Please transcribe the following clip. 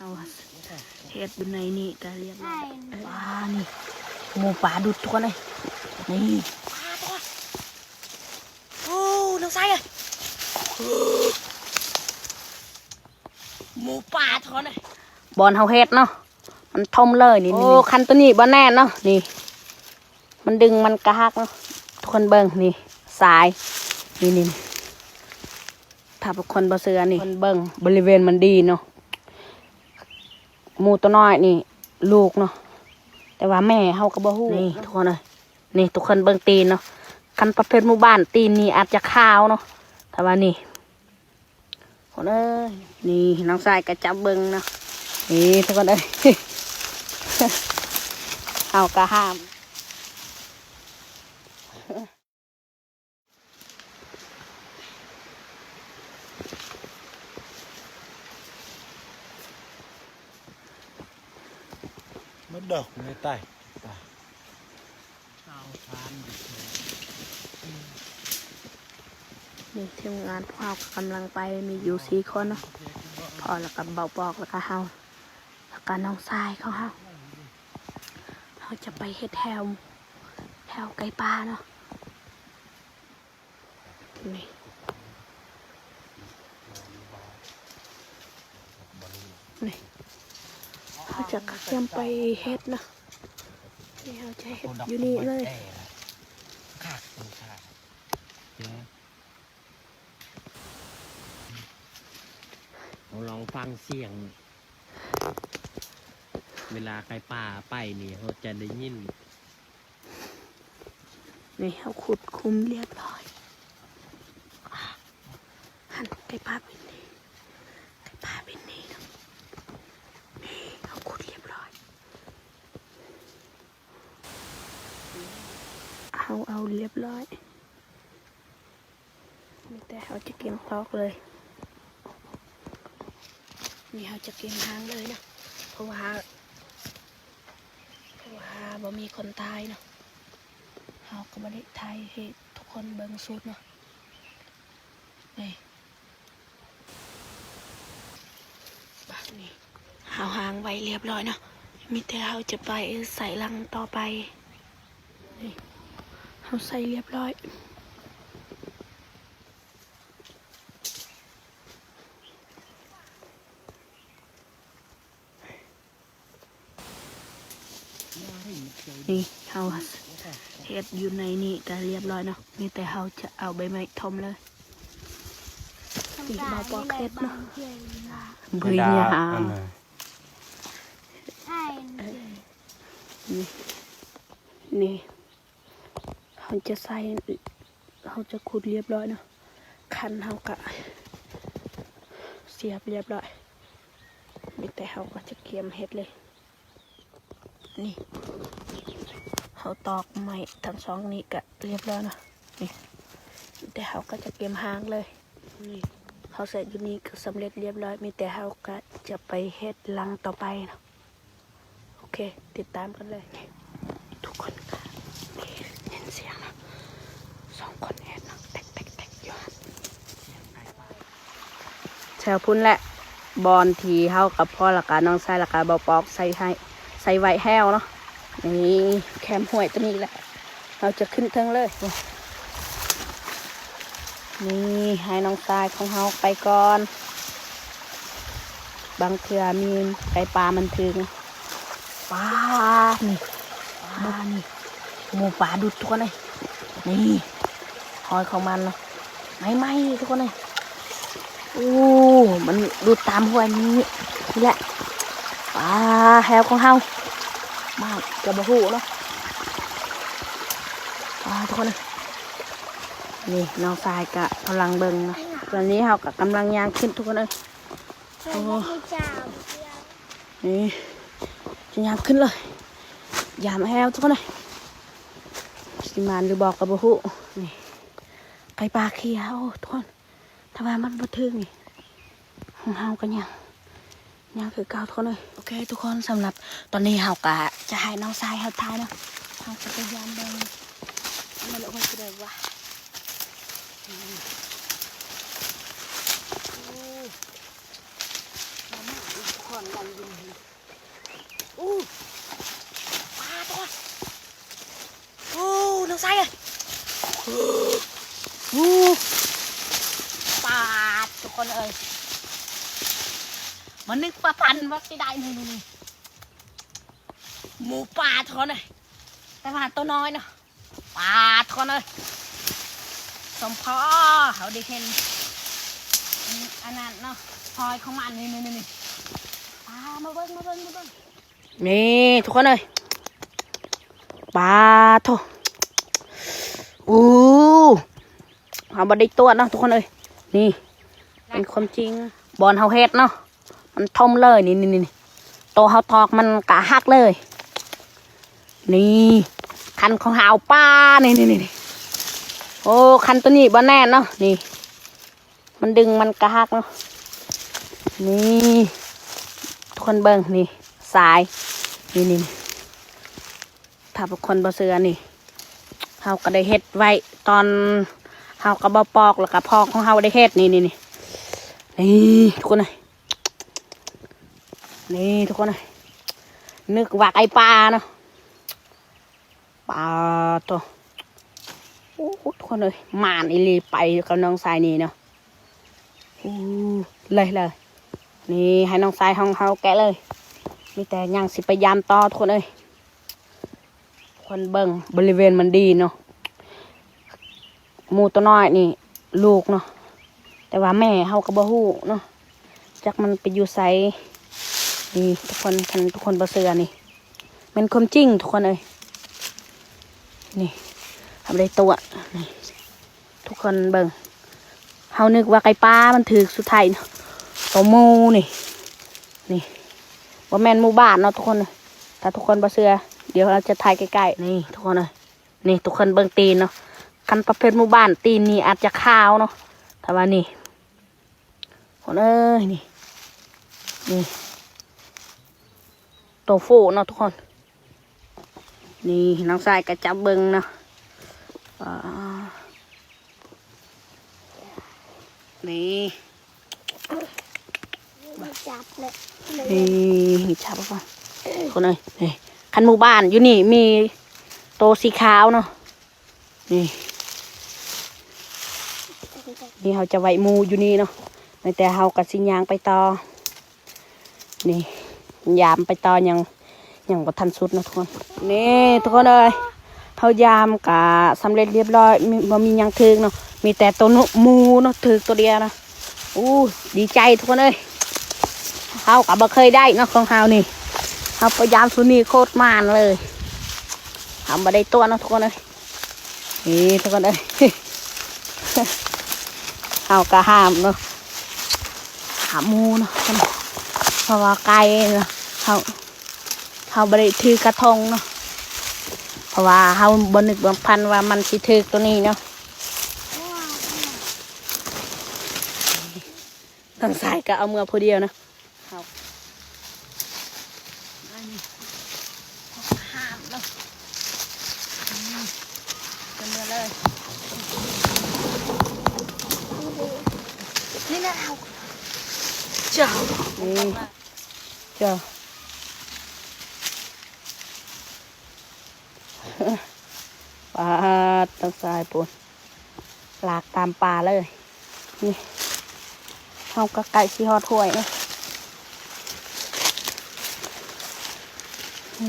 ເອົາເຮັດຢູ່ໃນນີ້ກະລຽບຮ້ອຍ. ປານີ້ ໝູປ່າດຸດທຸກຄົນເອີຍ. ນີ້ ໂອ້ ນ້ອງຊາຍເອີຍ ໝູປ່າທຸກຄົນເອີຍ. ບ່ອນເຮົາເຮັດເນາະ ມັນຖົມເລີຍນີ້. ໂອ້ ຄັນໂຕນີ້ບໍ່ແໜ້ນເນາະ ນີ້ ມັນດຶງມັນກະຫັກເນາະ. ທຸກຄົນເບິ່ງນີ້ ຊາຍ ນີ້ໆ ຖ້າທຸກຄົນບໍ່ເຊື່ອນີ້ ເບິ່ງບໍລິເວນມັນດີເນາະ. ໝູໂຕນ້ອຍນີ້ລູກເນາະ ແຕ່ວ່າແມ່ເຮົາກໍບໍ່ຮູ້. ນີ້ທຸກຄົນເອີຍ ນີ້ທຸກຄົນເບິ່ງຕີນເນາະ. ຄັນປະເພດໝູບ້ານ ຕີນນີ້ອາດຈະຂາວເນາະ ແຕ່ວ່ານີ້ ຄົນເອີຍ ນີ້ນ້ອງຊາຍກໍຈັບເບິ່ງເນາະ. ນີ້ທຸກຄົນເອີຍ ເຮົາກໍຫ້າມ ໝົດດອກ ໄມ່ຕາຍ. ນີ້ທີມງານພວກເຮົາກໍກຳລັງໄປ ມີຢູ່ສີ່ຄົນເນາະ ພໍ່ ແລ້ວກໍເບົາປອກ ແລ້ວກໍເຮົາ ແລ້ວກໍນ້ອງຊາຍຂອງເຮົາ. ເຮົາຈະໄປເຮັດແຖວ ແຖວໄກ່ປ່າເນາະ. ນີ້ ນີ້ ເຮົາຈະກຽມໄປເຮັດເນາະ. ນີ້ເຮົາຈະເຮັດຢູ່ນີ້ເລີຍ. ເຮົາລອງຟັງສຽງ ເວລາໄກ່ປ່າໄປນີ້ ເຮົາຈະໄດ້ຍິນ. ນີ້ເຮົາຂຸດຂຸມລຽບຮ້ອຍ. ຫັ້ນ ໄກ່ປ່າບິນນີ້ ໄກ່ປ່າບິນນີ້ເນາະ. ນີ້ເຮົາຂຸດລຽບຮ້ອຍ ເຮົາເອົາລຽບຮ້ອຍ. ມີແຕ່ເຮົາຈະກຽມຕອກເລີຍ. ນີ້ເຮົາຈະກຽມຫາງເລີຍເນາະ ເພາະວ່າ ເພາະວ່າບໍ່ມີຄົນຖ່າຍເນາະ. ເຮົາກໍບໍ່ໄດ້ຖ່າຍໃຫ້ທຸກຄົນເບິ່ງສຸດເນາະ. ນີ້ ບາດນີ້ເຮົາຫາງໄວ້ລຽບຮ້ອຍເນາະ. ມີແຕ່ເຮົາຈະໄປໃສ່ລັງຕໍ່ໄປ. ນີ້ ເຮົາໃສ່ລຽບຮ້ອຍ. ນີ້ເຮົາເຮັດຢູ່ໃນນີ້ກະລຽບຮ້ອຍເນາະ. ມີແຕ່ເຮົາຈະເອົາໃບໄມ້ຖົມເລີຍ. ນີ້ເບົາປອກເຮັດເນາະ. ເບຍ ອັນນັ້ນ ນີ້ ນີ້ ເຮົາຈະໃສ່ ເຮົາຈະຂຸດລຽບຮ້ອຍເນາະ. ຄັນເຮົາກະສຽບລຽບຮ້ອຍ. ມີແຕ່ເຮົາກໍຈະກຽມເຮັດເລີຍ. ນີ້ ເຮົາຕອກໄມ້ທັງສອງນີ້ກະລຽບຮ້ອຍເນາະ. ນີ້ ມີແຕ່ເຮົາກໍຈະກຽມຫາງເລີຍ. ນີ້ ເຮົາໃສ່ຢູ່ນີ້ກໍສຳເລັດລຽບຮ້ອຍ. ມີແຕ່ເຮົາກໍຈະໄປເຮັດຫຼັງຕໍ່ໄປເນາະ. ໂອເຄ ຕິດຕາມກັນເລີຍ. ທຸກຄົນກໍໄດ້ຍິນສຽງເນາະ ສອງຄົນເຮັດເນາະ ແຕັກໆໆ ຢູ່ຫັ້ນ. ແຖວພຸ້ນແຫຼະ ບ່ອນທີ່ເຮົາກັບພໍ່ ແລ້ວກະນ້ອງຊາຍ ແລ້ວກະເບົາປອກໃສ່ໃຫ້ ໃສ່ໄວ້ແຮ້ວເນາະ. ນີ້ແຄມຫ້ວຍຕົວນີ້ແຫຼະ. ເຮົາຈະຂຶ້ນເທິງເລີຍ. ນີ້ໃຫ້ນ້ອງຊາຍຂອງເຮົາໄປກ່ອນ. ບາງເທື່ອມີໄກ່ປ່າມັນຖືກ. ປາ ນີ້ ປາ ນີ້ ໝູປ່າດຸດທຸກຄົນເອີຍ. ນີ້ຮອຍຂອງມັນນະ ໃໝ່ໆ ທຸກຄົນເອີຍ. ໂອ້ ມັນດຸດຕາມຫ້ວຍນີ້ ນີ້ແຫຼະ. ປາ ແຮ້ວຂອງເຮົາ ມາກໍບໍ່ຮູ້ເນາະ. ປາ ທຸກຄົນເອີຍ. ນີ້ນ້ອງຊາຍກະກຳລັງເບິ່ງເນາະ. ຕອນນີ້ເຮົາກະກຳລັງຍ່າງຂຶ້ນທຸກຄົນເອີຍ. ໂອ້ ນີ້ຈະຍ່າງຂຶ້ນເລີຍ. ຢາມແຮ້ວທຸກຄົນເອີຍ. ຊິໝານຫຼືບໍ່ກະບໍ່ຮູ້. ນີ້ໄກ່ປ່າເຂ່ຍ ໂອ້ ທຸກຄົນ. ຖ້າວ່າມັນບໍ່ຖືກນີ້ ຂອງເຮົາກໍຍັງ ຍັງຄືເກົ່າທຸກຄົນເອີຍ. ໂອເຄທຸກຄົນ ສຳລັບຕອນນີ້ເຮົາກໍຈະໃຫ້ນ້ອງຊາຍເຮົາຖ່າຍເນາະ. ເຮົາຈະໄປຢາມເບິ່ງ ມັນອອກມາຄືໃດວະ. ໂອ້ ມາໆ ທຸກຄົ ອູ້ ປາດໂທ້ ອູ້ ນ້ອງຊາຍເອີຍ ອູ້ ປາດ ທຸກຄົນເອີຍ ມານຶກວ່າຝັນວ່າຊິໄດ້ ນີ້ໆ ໝູປ່າ ທຸກຄົນເອີຍ ແຕ່ວ່າໂຕນ້ອຍເນາະ. ປາດ ທຸກຄົນເອີຍ ສົມພໍເຮົາໄດ້ເຫັນ ອັນນັ້ນເນາະ ຮອຍຂອງມັນ ນີ້ໆໆ ປາດ ມາເບິ່ງ ມາເບິ່ງ ມາເບິ່ງ ນີ້ ທຸກຄົນເອີຍ ປາດໂທ້ ອູ້ ເຮົາບໍ່ໄດ້ຕົວະເນາະ ທຸກຄົນເອີຍ ນີ້ ເປັນຄວາມຈິງ ບ່ອນເຮົາເຮັດເນາະ ມັນຖົມເລີຍ ນີ້ໆໆ ໂຕເຮົາຕອກມັນກະຫັກເລີຍ ນີ້ ຄັນຂອງເຮົາ ປາດ ນີ້ໆໆ ໂອ້ ຄັນໂຕນີ້ບໍ່ແໜ້ນເນາະ ນີ້ ມັນດຶງມັນກະຫັກເນາະ ນີ້ ທຸກຄົນເບິ່ງ ນີ້ ສາຍ ນີ້ໆ ຖ້າທຸກຄົນບໍ່ເຊື່ອນີ້ ເຮົາກໍໄດ້ເຮັດໄວ້ຕອນ ເຮົາກໍບໍ່ປອກ ແລ້ວກໍພໍ່ຂອງເຮົາໄດ້ເຮັດ ນີ້ໆໆ ນີ້ ທຸກຄົນເອີຍ ນີ້ ທຸກຄົນເອີຍ ນຶກວ່າໄກ່ປ່າເນາະ ປາດໂທ້ ໂອ້ ທຸກຄົນເອີຍ ໝານອີ່ຫຼີ ໄປກັບນ້ອງຊາຍນີ້ເນາະ ໂອ້ ເລີຍໆ ນີ້ ໃຫ້ນ້ອງຊາຍຂອງເຮົາແກະເລີຍ ມີແຕ່ຍັງຊິໄປຢາມຕໍ່ ທຸກຄົນເອີຍ. ຄົນເບິ່ງບໍລິເວນມັນດີເນາະ ໝູຕົວນ້ອຍນີ້ລູກເນາະ ແຕ່ວ່າແມ່ເຮົາກໍບໍ່ຮູ້ເນາະ ຈັກມັນໄປຢູ່ໃສ ນີ້ ທຸກຄົນ ຄັນທຸກຄົນບໍ່ເຊື່ອນີ້ ແມ່ນຄວາມຈິງ ທຸກຄົນເອີຍ ນີ້ ເຮົາບໍ່ໄດ້ຕົວະ ນີ້ ທຸກຄົນເບິ່ງ ເຮົານຶກວ່າໄກ່ປ່າ ມັນຖືກສຸດທ້າຍໂຕໝູນີ້ ນີ້ ບໍ່ແມ່ນໝູບ້ານເນາະ ທຸກຄົນ ຖ້າທຸກຄົນບໍ່ເຊື່ອ ດຽວເຮົາຈະຖ່າຍໃກ້ໆ ນີ້ ທຸກຄົນເອີຍ ນີ້ ທຸກຄົນເບິ່ງຕີນເນາະ ຄັນປະເພດໝູບ້ານ ຕີນນີ້ອາດຈະຂາວເນາະ ແຕ່ວ່ານີ້ ຄົນເອີຍ ນີ້ ນີ້ ໂຕຜູ້ເນາະ ທຸກຄົນ ນີ້ ນ້ອງຊາຍກໍຈັບເບິ່ງເນາະ ອາ ນີ້ ຈັບເລີຍ ນີ້ ຈັບເອົາກ່ອນ ຄົນເອີຍ ນີ້ ຄັນໝູບ້ານຢູ່ນີ້ມີໂຕສີຂາວເນາະ ນີ້ ນີ້ເຮົາຈະໄວ້ໝູຢູ່ນີ້ເນາະ ແຕ່ເຮົາກໍຊິຍ່າງໄປຕໍ່ ນີ້ ຢາມໄປຕໍ່ ຍັງ ຍັງບໍ່ທັນສຸດເນາະ ທຸກຄົນ ນີ້ ທຸກຄົນເອີຍ ເຮົາຢາມກະສຳເລັດລຽບຮ້ອຍ ມີ ບໍ່ມີຫຍັງຖືກເນາະ ມີແຕ່ໂຕໜູ ໝູເນາະ ຖືກໂຕດຽວນະ ໂອ້ ດີໃຈ ທຸກຄົນເອີຍ ເຮົາກະບໍ່ເຄີຍໄດ້ເນາະ ຂອງເຮົານີ້ ເຮົາໄປຢາມຊຸດນີ້ໂຄດໝານເລີຍ ເຮົາບໍ່ໄດ້ຕົວະເນາະ ທຸກຄົນເອີຍ. ນີ້ທຸກຄົນເອີຍ ເຮົາກໍຫ້າມເນາະ ຫ້າມໝູເນາະ ເພາະວ່າໄກ່ເນາະ ເຮົາ ເຮົາບໍ່ໄດ້ຖືກະທົງເນາະ ເພາະວ່າເຮົາບໍ່ນຶກບໍ່ຝັນວ່າມັນຊິຖືກໂຕນີ້ເນາະ ທາງຊາຍກໍເອົາເມືອຜູ້ດຽວນະ. ເຮົາ ອັນນີ້ ເຮົາຫ້າມເນາະ ອືມ ເອົາເມືອເລີຍ ນີ້ນະ ເຮົາ ເຈົ້າ ນີ້ ເຈົ້າ ປາດ ທາງຊາຍພຸ້ນ ລາກຕາມປ່າເລີຍ ນີ້ ເຮົາກໍໃກ້ຊິຮອດຫ້ວຍເນາະ ນີ້